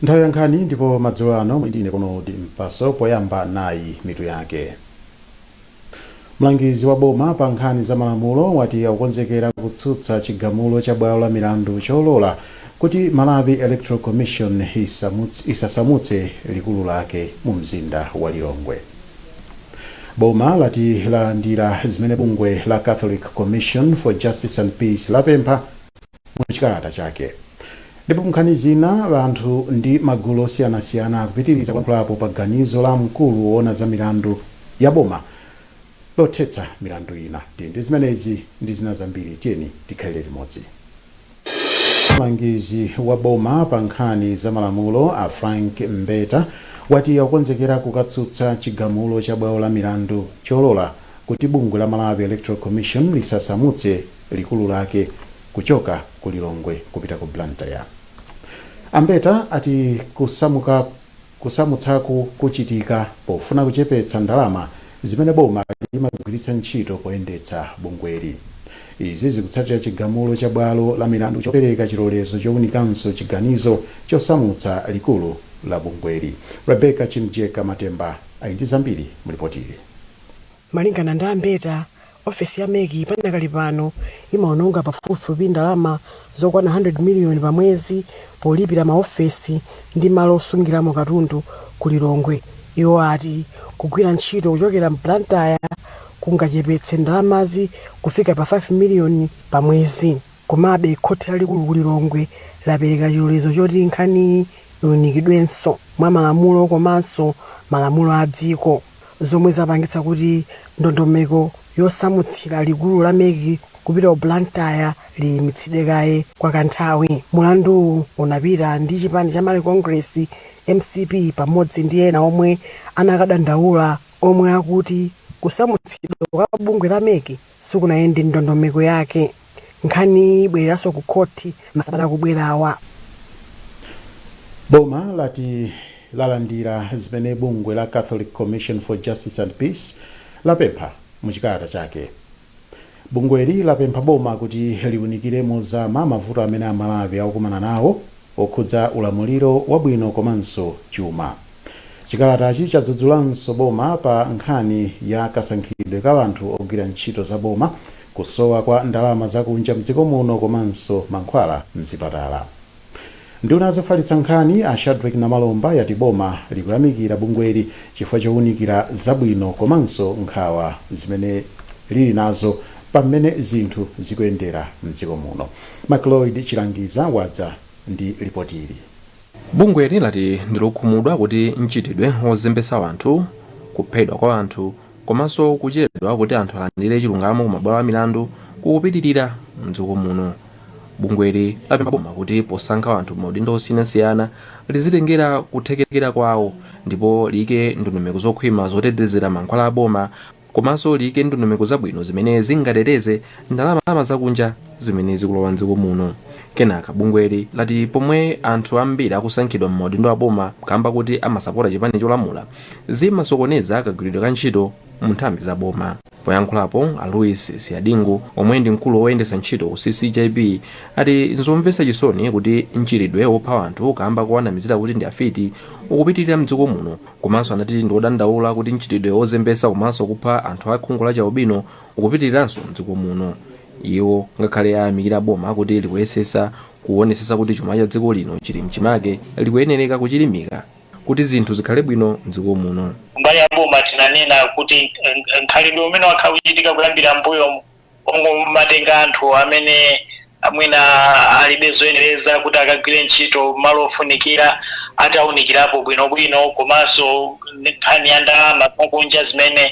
Nthawi ya nkhani ndipo madzulo ano ndine kuno ndi Mpaso. Poyamba nayi mitu yake. Mlangizi wa boma pa nkhani za malamulo wati akukonzekera kutsutsa chigamulo cha bwalo la milandu cholola kuti Malawi Electoral Commission isasamutse likulu lake mu mzinda wa Lilongwe. Boma lati lalandira zimene bungwe la Catholic Commission for Justice and Peace lapempha mu chikalata chake. Ndipo nkhani zina, anthu ndi magulu osiyanasiyana akupitiriza kulankhulapo pa ganizo la mkulu woona za milandu ya boma lothetsa milandu ina. Ndi zimenezi ndi zina zambiri, tiyeni tikhalire limodzi. Mlangizi wa boma pa nkhani za malamulo a Frank Mbeta wati akukonzekera kukatsutsa chigamulo cha bwalo la milandu cholola kuti bungwe la Malawi Electoral Commission lisasamutse likulu lake kuchoka ku Lilongwe kupita ku Blantyre. A Mbeta ati kusamutsaku kuchitika pofuna kuchepetsa ndalama zimene boma limagwiritsa ntchito poyendetsa bungweli. Izi zikutsatira chigamulo cha bwalo la milandu chopereka chilolezo chowunikanso chiganizo chosamutsa likulu la bungweli. Rebecca Chimjeka Matemba ali ndi zambiri mu lipoti ili. Malingana ndi a Mbeta, ofesi ya MEC panakali pano imaononga pafupifupi ndalama zokwana 100 miliyoni pa mwezi polipira maofesi ndi malo osungiramo katundu ku Lilongwe. Iwo ati kugwira ntchito kuchokera m'Blantyre kungachepetse ndalamazi kufika pa 5 miliyoni pa mwezi. Komabe khoti lalikulu ku Lilongwe lapereka chilolezo choti nkhaniyi iunikidwenso mwa malamulo komanso malamulo a dziko, zomwe zapangitsa kuti ndondomeko yosamutsira likulu la MEC kupita ku Blantyre liyimitsidwe kaye kwa kanthawi. Mulanduwu unapita ndi chipani cha Malawi Congress, MCP, pamodzi ndi ena omwe anakadandaula, omwe akuti kusamutsidwa kwa bungwe la MEC sikunayende ndondomeko yake. Nkhani ibwereranso ku khoti masabata akubwerawa. Boma lati lalandira zimene bungwe la Catholic Commission for Justice and Peace lapempha mu chikalata chake. Bungweli lapempha boma kuti liunikire mozama mavuto amene Amalawi akukumana nawo okhudza ulamuliro wabwino komanso chuma. Chikalatachi chadzudzulanso boma pa nkhani ya kasankhidwe ka anthu ogwira ntchito za boma, kusowa kwa ndalama zakunja mdziko muno komanso mankhwala mzipatala. Nduna zofalitsa nkhani a Shadric Namalomba yati boma likuyamikira bungweli chifukwa chowunikira zabwino komanso nkhawa zimene lili nazo pamene zinthu zikuyendera mdziko muno. MacLloyd Chilangiza wadza ndi ripoti ili. Bungweli lati ndilokhumudwa kuti mchitidwe wozembetsa anthu, kuphedwa kwa anthu komanso kuchedwa kuti anthu alandire chilungamo ku mabwalo a milandu kukupitirira mdziko muno. Bungweli lapempha boma kuti posankha anthu maudindo osiyanasiyana lizitengera kuthekera kwawo, ndipo liyike ndondomeko zokhwima zotetezera mankhwala a boma, komanso liyike ndondomeko zabwino zimene zingateteze ndalama zakunja zimene zikulowa mdziko muno. Kenaka bungweli lati pomwe anthu ambiri akusankhidwa m'maudindo a boma kamba kuti amasapota chipani cholamula, zimasokoneza kagwiridwe ka ntchito mu nthambi za boma. Poyankhulapo a Louis Siadingu, omwe ndi mkulu woyendetsa ntchito ku CCJP, ati nzomvetsa chisoni kuti mchitidwe wopha anthu kamba kowanamizira kuti ndi afiti ukupitirira mdziko muno. Komanso anati ndi odandaula kuti mchitidwe wozembetsa komanso kupha anthu a khungu la chialubino ukupitiriranso mdziko muno. Iwo ngakhale ayamikira boma kuti likuyesetsa kuonetsetsa kuti chuma cha dziko lino chili mchimake, likuyenereka kuchilimika kuti zinthu zikhale bwino mdziko muno. Mbali ya boma tinanena kuti mkhalidwe umene wakhala kuchitika kuyambira mbuyo ongomatenga anthu amene mwina alibe zoyenereza kuti akagwire ntchito malo ofunikira, atawunikirapo bwinobwino, komanso nkhani ya ndalama zakunja zimene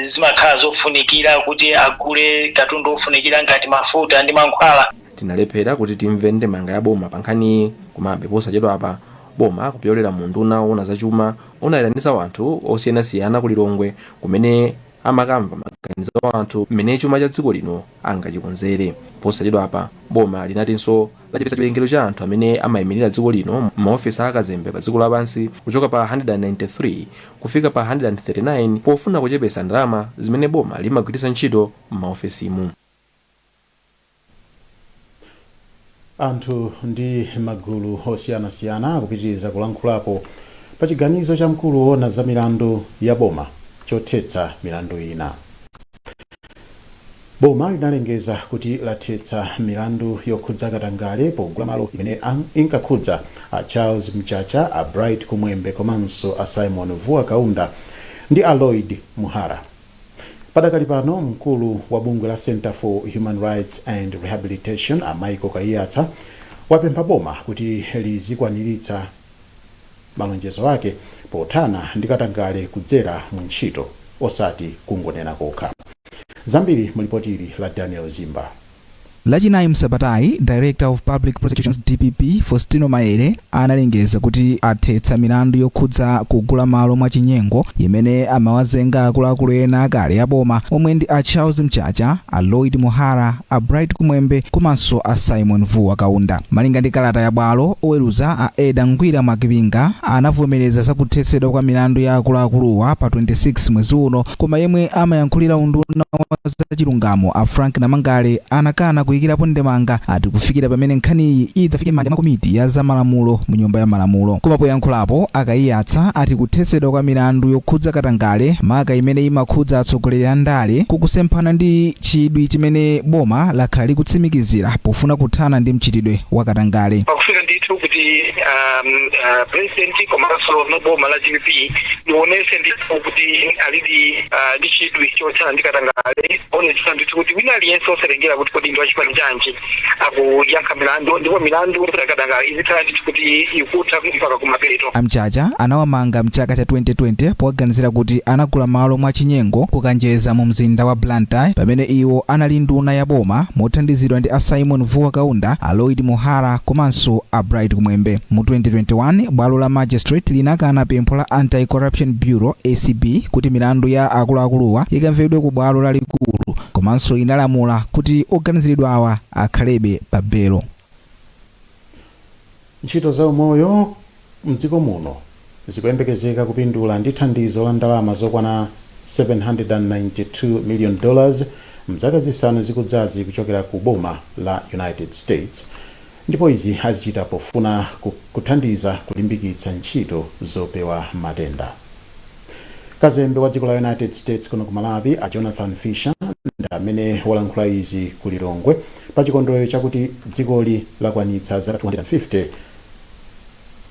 zimakhala zofunikira kuti agule katundu ofunikira ngati mafuta ndi mankhwala. Tinalephera kuti timve ndemanga ya boma pa nkhaniyi. Komabe posachedwapa boma kupyolera mu nduna woona zachuma unayitanitsa anthu osiyanasiyana ku Lilongwe, kumene amakamva maganizo a anthu mmene chuma cha dziko lino angachikonzere. Posachedwapa boma linatinso lachepetsa chiwerengero cha anthu amene amayimirira dziko lino m'maofesi a akazembe pa dziko lapansi kuchoka pa 193 kufika pa 139, pofuna kuchepetsa ndalama zimene boma limagwiritsa ntchito m'maofesimu. Anthu ndi magulu osiyanasiyana akupitiriza kulankhulapo pa chiganizo cha mkulu woona za milandu ya boma chothetsa milandu ina. Boma linalengeza kuti lathetsa milandu yokhudza katangale pogula malo imene inkakhudza a Charles Mchacha, a Bright Kumwembe komanso a Simon Vuwa Kaunda ndi a Lloyd Muhara. Padakali pano, mkulu wa bungwe la Center for Human Rights and Rehabilitation, a Michael Kaiyatsa, wapempha boma kuti lizikwaniritsa malonjezo ake pothana ndi katangale kudzera mu ntchito, osati kungonena kokha. Zambiri mu lipoti la Daniel Zimba. Lachinayi msabatayi, Director of Public Prosecutions, DPP, Faustino Maere analengeza kuti athetsa milandu yokhudza kugula malo mwachinyengo imene amawazenga akuluakulu ena akale aboma omwe ndi a Charles Mchacha, a Lloyd Muhara, a Bright Kumwembe komanso a Simon Vuwa Kaunda. Malinga ndi kalata ya bwalo, oweruza a Eda Ngwira Mwakipinga anavomereza za kuthetsedwa kwa milandu ya akuluakuluwa pa 26 mwezi uno, koma yemwe amayankhulira unduna wa zachilungamo, a Frank Namangale, anakana kuyikirapo ndemanga, ati kufikira pamene nkhaniyi idzafike m'manja mwa komiti ya zamalamulo mu Nyumba ya Malamulo. Koma poyankhulapo, a Kaiyatsa ati kuthetsedwa kwa milandu yokhudza katangale, maka imene imakhudza atsogoleri a ndale, kukusemphana ndi chidwi chimene boma lakhala likutsimikizira pofuna kuthana ndi mchitidwe wa katangale. Pakufika ndithu kuti president komanso boma la DPP lionese ndithu kuti alidi ndi chidwi chothana ndi katangale, onetsa ndithu kuti wina aliyense, osalengera kuti kodi ndi wachipani chanji, akuyankha milandu, ndipo milandu katangale izikhala ndithu kuti ikutha mpaka kumapeto. Amchacha anawamanga mchaka cha 2020 powaganizira kuti anagula malo mwachinyengo kukanjeza mu mzinda wa Blantyre pamene iwo anali nduna ya boma, mothandizidwa ndi a Simon Vuwa Kaunda, a Lloyd Muhara komanso a Bright Kumwembe. Mu 2021, bwalo la magistrate linakana pempho la Anti-Corruption Bureau, ACB, kuti milandu ya akuluakuluwa ikamvedwe ku bwalo lalikulu, komanso inalamula kuti oganiziridwa awa akhalebe pa belo. Ntchito za umoyo mdziko muno zikuyembekezeka kupindula ndi thandizo la ndalama zokwana $792 million mzaka 5 zikudzazi kuchokera ku boma la United States, ndipo izi azichita pofuna kuthandiza kulimbikitsa ntchito zopewa matenda. Kazembe wa dziko la United States kuno ku Malawi, a Jonathan Fisher, ndi amene walankhula izi ku Lilongwe pa chikondwerero chakuti dzikoli lakwanitsa zaka 250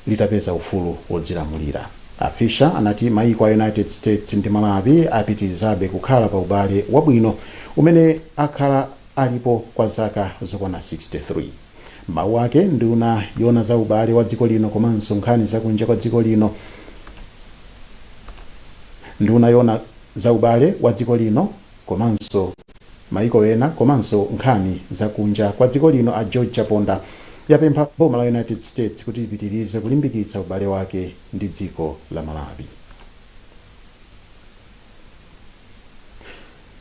litapeza ufulu wodzilamulira. A Fisher anati maiko a United States ndi Malawi apitirizabe kukhala pa ubale wabwino umene akhala alipo kwa zaka zokwana 63. Mawu ake, nduna yona za ubale wa dziko lino komanso nkhani zakunja kwa dziko lino, nduna yona za ubale wa dziko lino komanso maiko ena komanso nkhani zakunja kwa dziko lino, a George Chaponda, yapempha boma la United States kuti lipitirize kulimbikitsa ubale wake ndi dziko la Malawi.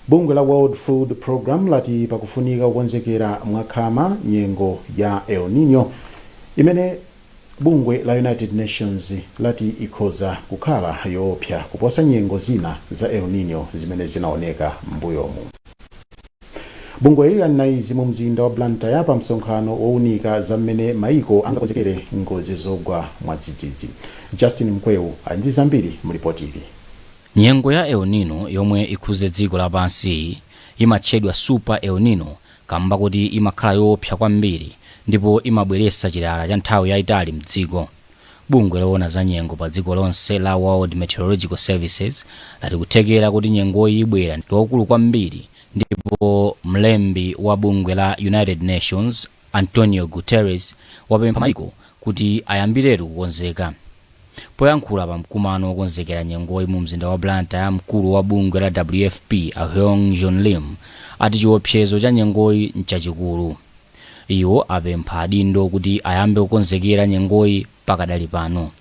Bungwe la World Food Program lati pakufunika kukonzekera mwakhama nyengo ya El Nino imene bungwe la United Nations lati ikhoza kukhala yoopsa kuposa nyengo zina za El Nino zimene zinaoneka m'mbuyomu. Bungweli lanena izi mu mzinda wa Blantyre pa msonkhano wowunika za mmene maiko angakonzekere ngozi zogwa mwadzidzidzi. Justin Mkwewu ali ndi zambiri mu ripoti ili. Nyengo ya El Nino yomwe ikhuze dziko lapansi imatchedwa Super El Nino kamba kuti imakhala yoopsa kwambiri ndipo imabweretsa chilala cha nthawi yayitali mdziko. Bungwe loona za nyengo pa dziko lonse la World Meteorological Services lati kuthekera kuti nyengoyi ibwera ndi kwakukulu kwambiri, ndipo mlembi wa bungwe la United Nations, Antonio Guterres, wapempha maiko kuti ayambiretu kukonzeka. Poyankhula pa mkumano wokonzekera nyengoyi mu mzinda wa Blantyre, mkulu wa bungwe la WFP, a Hyung Joon Lim, ati chiopsezo cha nyengoyi nchachikulu. Iwo apempha adindo kuti ayambe kukonzekera nyengoyi pakadali pano.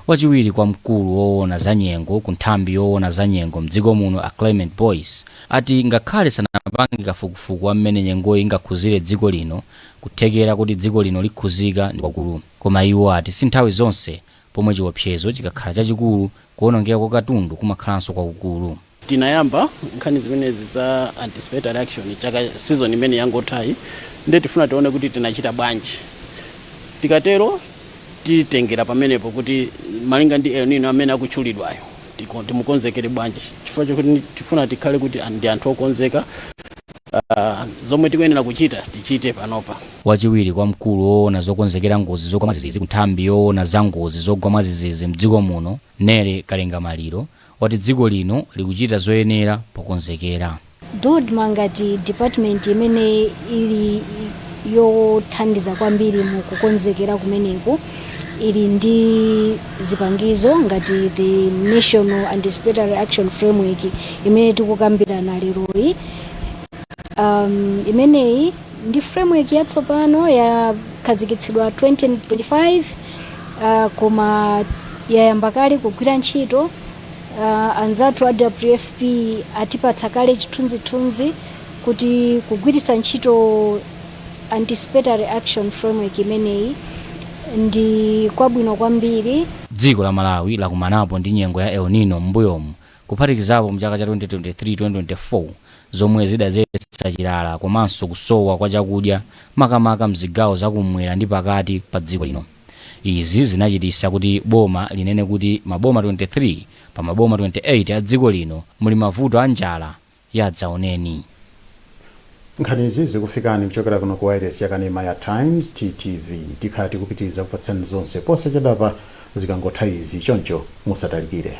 Wachiwiri kwa mkulu woona za nyengo ku nthambi yoona za nyengo mdziko muno, a Clement Boyce, ati ngakhale sanapange kafukufuku wa mmene nyengoyi ingakhuzire dziko lino, kuthekera kuti dziko lino likhuzika ndi kwakulu. Koma iwo ati si nthawi zonse pomwe chiopsezo chikakhala chachikulu, kuwonongeka kwa katundu kumakhalanso kwakukulu. Tinayamba nkhani zimenezi za anticipatory action chaka season imene yangothayi. Ndiye tifuna tione kuti tinachita bwanji. Tikatero titengera pamenepo kuti malinga ndi El Nino amene akutchulidwayo timukonzekere bwanji, chifukwa chokuti tifuna tikhale kuti ndi anthu okonzeka, zomwe tikuyenera kuchita tichite panopa. Wachiwiri kwa mkulu woona zokonzekera ngozi zogwa mwadzidzidzi ku nthambi yoona za ngozi zogwa mwadzidzidzi mdziko muno, Nere Kalengamaliro, wati dziko lino likuchita zoyenera pokonzekera. DoDMA ngati department imene ili yothandiza kwambiri mu kukonzekera kumeneku ili ndi zipangizo ngati the National Anticipatory Action Framework imene tikukambirana leroyi. Imeneyi ndi framework yatsopano, yakhazikitsidwa 2025, koma yayamba kale kugwira ntchito. Anzathu a WFP atipatsa kale chithunzithunzi kuti kugwiritsa ntchito Anticipatory Action Framework imeneyi ndi kwabwino kwambiri. Dziko la Malawi lakumanapo ndi nyengo ya El Nino m'mbuyomu, kuphatikizapo mchaka cha 2023-2024, zomwe zidadzetsa chilala komanso kusowa kwa chakudya, makamaka mzigawo zakumwera ndi pakati pa dziko lino. Izi zinachititsa kuti boma linene kuti maboma 23 pa maboma 28 a dziko lino muli mavuto a njala yadzaoneni. Nkhanizi zikufikani kuchokera kuno ku wireless yakanema ya Times, TTV. Tikhala tikupitiriza kupatsani zonse posachedwapa zikangotha izi, choncho musatalikire.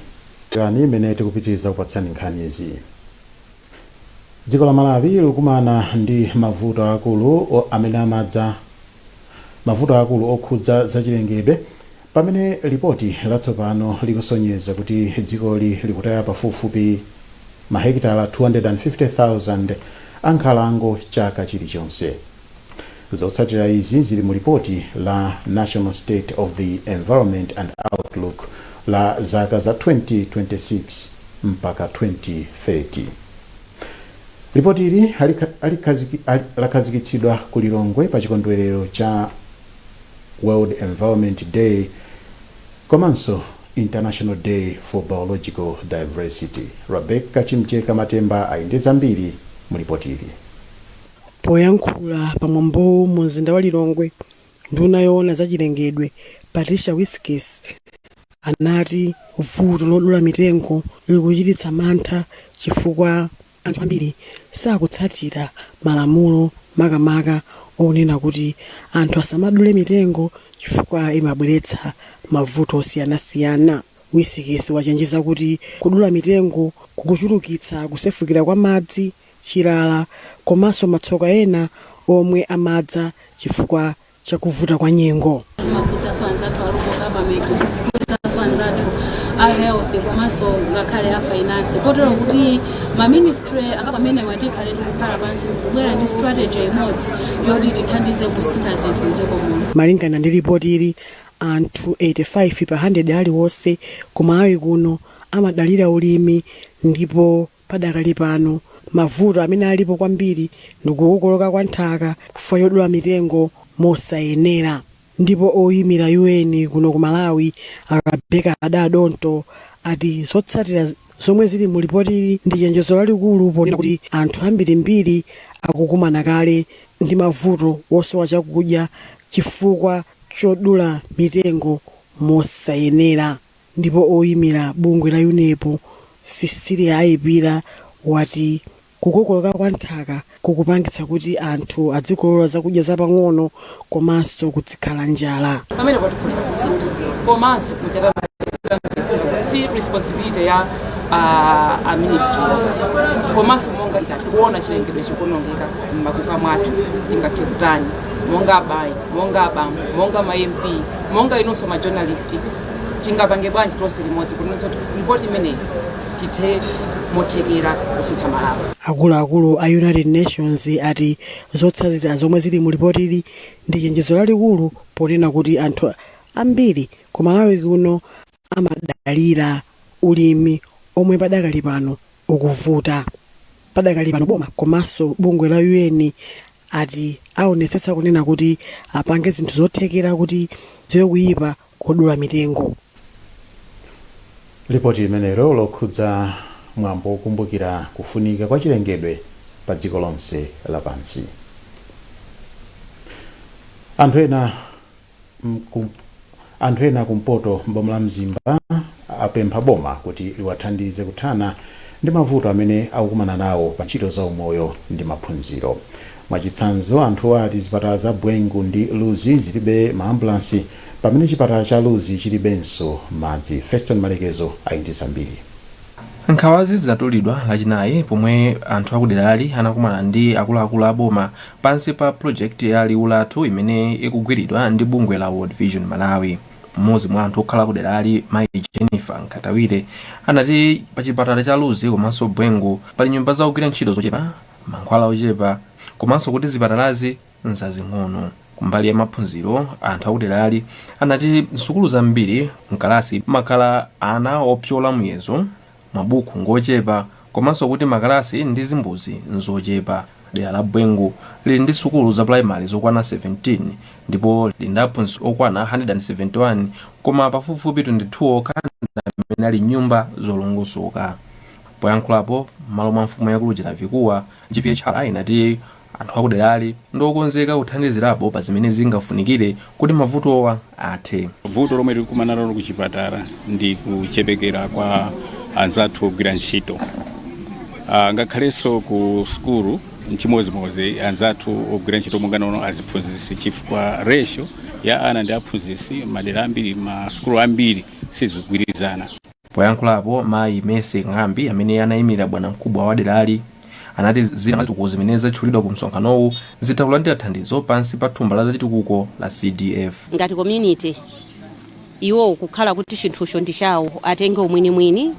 Kani imene tikupitiriza kupatsani nkhanizi. Dziko la Malawi likukumana ndi mavuto akulu amene amadza, mavuto akulu okhudza zachilengedwe, pamene lipoti latsopano likusonyeza kuti dzikoli likutaya pafupifupi mahekitala 250,000 a nkhalango chaka chilichonse. Zotsatira izi zili mu lipoti la National State of the Environment and Outlook la zaka za 2026 mpaka 2030. Lipoti ili lakhazikitsidwa ku Lilongwe pa chikondwerero cha World Environment Day komanso International Day for Biological Diversity. Rebecca Chimcheka Matemba ali ndi zambiri mu lipoti ili. Poyankhula pamwambowu mu mzinda wa Lilongwe, nduna yoona zachilengedwe Patricia Wiskes anati vuto lodula mitengo likuchititsa mantha chifukwa anthu ambiri sakutsatira malamulo, makamaka onena kuti anthu asamadule mitengo chifukwa imabweretsa mavuto osiyanasiyana. Wiskes wachenjeza kuti kudula mitengo kukuchulukitsa kusefukira kwa madzi, chilala komanso matsoka ena omwe amadza chifukwa chakuvuta kwa nyengo. Zimakhudzaso anzathu a local government, zikukhudzaso anzathu a health komanso ngakhale a finance, kotero kuti ma ministry amene tikhale tikukhala pansi kubwera ndi strategy imodzi yoti tithandize kusintha zinthu mdziko muno. Malingana ndi ripoti ili, anthu 85 pa 100 aliwonse ku Malawi kuno amadalira ulimi, ndipo padakali pano mavuto amene alipo kwambiri ndikukokoloka kwa nthaka chifukwa chodula mitengo mosayenera. Ndipo oyimira UN kuno ku Malawi, a Rebecca Addo, ati zotsatira zomwe zili mu ripotili ndi chenjezo lalikulu, ponena kuti anthu ambirimbiri akukumana kale ndi mavuto wosowa chakudya chifukwa chodula mitengo mosayenera. Ndipo oyimira bungwe la UNEP, Cecilia Ayipira, wati kukokoloka kwa nthaka kukupangitsa kuti anthu adzikolola zakudya zapang'ono komanso kudzikhala njala. Pamene patikhoza kusintha, komanso muchatamvetsera kuti si responsibility ya a ministry, komanso monga tikuona chilengedwe chikuonongeka m'makuka mwathu, tingathe kutani monga abayi, monga abambo, monga ma MP, monga inunso ma journalist? Tingapange bwanji tonse limodzi kuti ripoti imeneyi tithe mothekera kusintha Malawi? Akuluakulu a United Nations ati zotsatira zomwe zili mu ripotili ndi chenjezo lalikulu, ponena kuti anthu ambiri ku Malawi kuno amadalira ulimi omwe padakali pano ukuvuta. Padakali pano boma komanso bungwe la UN ati aonetsetsa kunena kuti apange zinthu zothekera kuti ziwe kuyipa kodula mitengo. Lipoti limenelo lokhudza mwambo wokumbukira kufunika kwa chilengedwe pa dziko lonse lapansi. Anthu ena kumpoto m'boma la Mzimba apempha boma kuti liwathandize kuthana ndi mavuto amene akukumana nawo pa ntchito za umoyo ndi maphunziro. Mwachitsanzo, anthu ati zipatala za Bwengu ndi Luzi zilibe maambulansi, pamene chipatala cha Luzi chilibenso madzi. Feston Malekezo ali ndi zambiri. Nkhawazi zinatulidwa Lachinayi pomwe anthu akuderali anakumana ndi akuluakulu a boma pansi pa project ya Liwu Lathu imene ikugwiridwa ndi bungwe la World Vision Malawi. Mmodzi mwa anthu okhala kuderali, Mayi Jennifer Nkatawire, anati pa chipatala cha Luzi komanso Bwengu pali nyumba zakugwira ntchito zochepa, mankhwala ochepa, komanso kuti zipatalazi nzazing'ono. Kumbali ya maphunziro, anthu akuderali anati msukulu zambiri mkalasi makhala ana opyola muyezo, mabuku ngochepa, komanso kuti makalasi ndi zimbuzi nzochepa. Dera la Bwengu lili ndi sukulu za primary zokwana 17 ndipo lili ndi aphunzitsi okwana 171, koma pafupifupi 22 okha amene ali nyumba zolongosoka. Poyankhulapo m'malo mwa mfumu yakulu Chilavikuwa, GVHR inati anthu akuderali ndi okonzeka kuthandizirapo pa zimene zingafunikire kuti mavutowa athe. Vuto lomwe tikukumana nalo kuchipatala ndi kuchepekera kwa anzathu ogwira ntchito. Ngakhalenso ku sukulu nchimodzimodzi, anzathu ogwira ntchito monga nono aziphunzitsi, chifukwa ratio ya ana ndi aphunzitsi madera ambiri, masukulu ambiri, sizigwirizana. Poyankhulapo, Mayi Mese Ng'ambi, amene anayimirira bwanamkubwa wa derali, anati zina mwa zitukuko zimene zatchulidwa ku msonkhanowu zitha kulandira thandizo pansi pa thumba la zachitukuko la CDF. Ngati community, iwo kukhala kuti chinthucho ndi chawo, atenge umwinimwini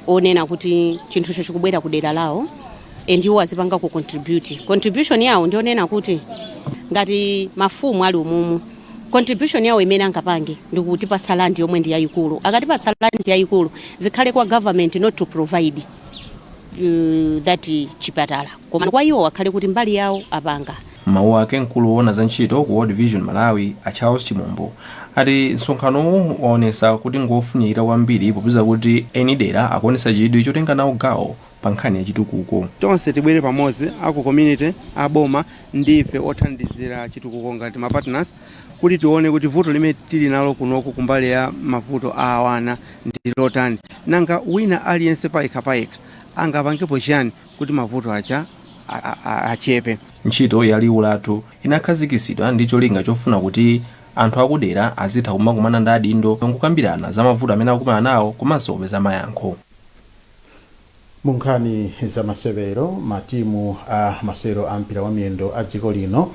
onena kuti chinthucho chikubwera ku dera lawo and iwo azipanga ku contribute. Contribution yawo ndionena kuti ngati mafumu ali umumu, contribution yawo imene angapange ndikutipatsa land yomwe ndi yayikulu. Akatipatsa land yayikulu, zikhale kwa government not to provide that chipatala, koma kwa iwo akhale kuti mbali yawo apanga. Mawu ake, mkulu woona za ntchito ku World Vision Malawi, a Charles Chimombo, ati msonkhanowu waonesa kuti ngofunikira kwambiri popeza kuti eni dera akuonesa chidwi chotenga nawo gawo pa nkhani ya chitukuko. Tonse tibwere pamodzi, aku community, aboma ndi ife othandizira chitukuko ngati ma partners, kuti tione kuti vuto limene tili nalo kunoku kumbali ya mavuto a awana ndi lotani, nanga wina aliyense payekha payekha angapangepo chiyani kuti mavuto aja achepe. Ntchito ya Liwu Lathu inakhazikitsidwa ndi cholinga chofuna kuti anthu akudera azitha kumakumana ndi adindo nkukambirana za mavuto amene akukumana nawo komanso kupeza mayankho. Mu nkhani za masewero, matimu a masewero a mpira wa miyendo a dziko lino,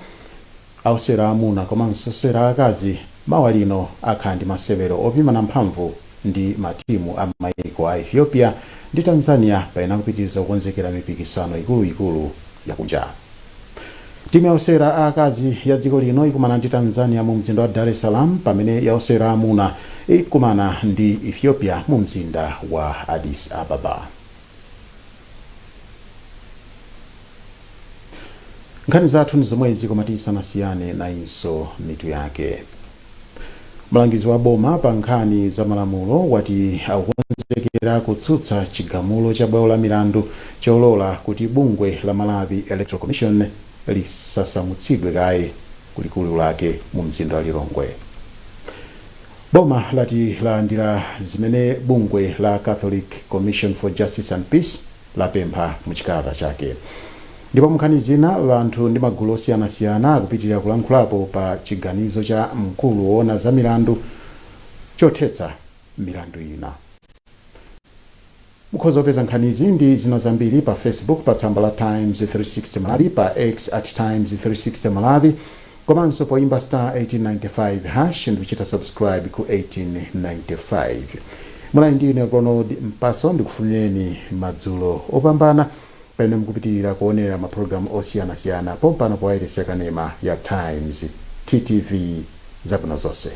osewera amuna komanso osewera akazi, mawa lino akhala ndi masewero opimana mphamvu ndi matimu a maiko a Ethiopia ndi Tanzania pamene akupitiriza kukonzekera mipikisano ikuluikulu yakunja. Timu ya osewera a akazi ya dziko lino ikumana ndi Tanzania mu mzinda wa Dar es Salaam, pamene ya osewera amuna ikumana ndi Ethiopia mu mzinda wa Addis Ababa. Nkhani zathu ndi zomwezi, koma tisanasiyane, nayinso mitu yake. Mlangizi wa boma pa nkhani za malamulo wati akukonzekera kutsutsa chigamulo cha bwalo la milandu cholola kuti bungwe la Malawi Electoral Commission lisasamutsidwe kaye kulikulu lake mu mzinda wa Lilongwe. Boma lati lalandira zimene bungwe la Catholic Commission for Justice and Peace lapempha mu chikalata chake. Ndipo munkhani zina, anthu ndi magulu osiyanasiyana akupitirira kulankhulapo pa chiganizo cha mkulu woona za milandu chothetsa milandu ina. Mukhoza kupeza nkhanizi ndi zina zambiri pa Facebook pa tsamba la Times 360 Malawi, pa X at Times 360 Malawi, komanso poimba star 1895 hash ndikuchita subscribe ku 1895. Munali ndi ine Ronald Mpaso. Ndikufunireni madzulo opambana pamene mukupitirira kuonera mapulogalamu osiyanasiyana pompano pa wailesi yakanema ya Times, TTV. Zabwino zonse.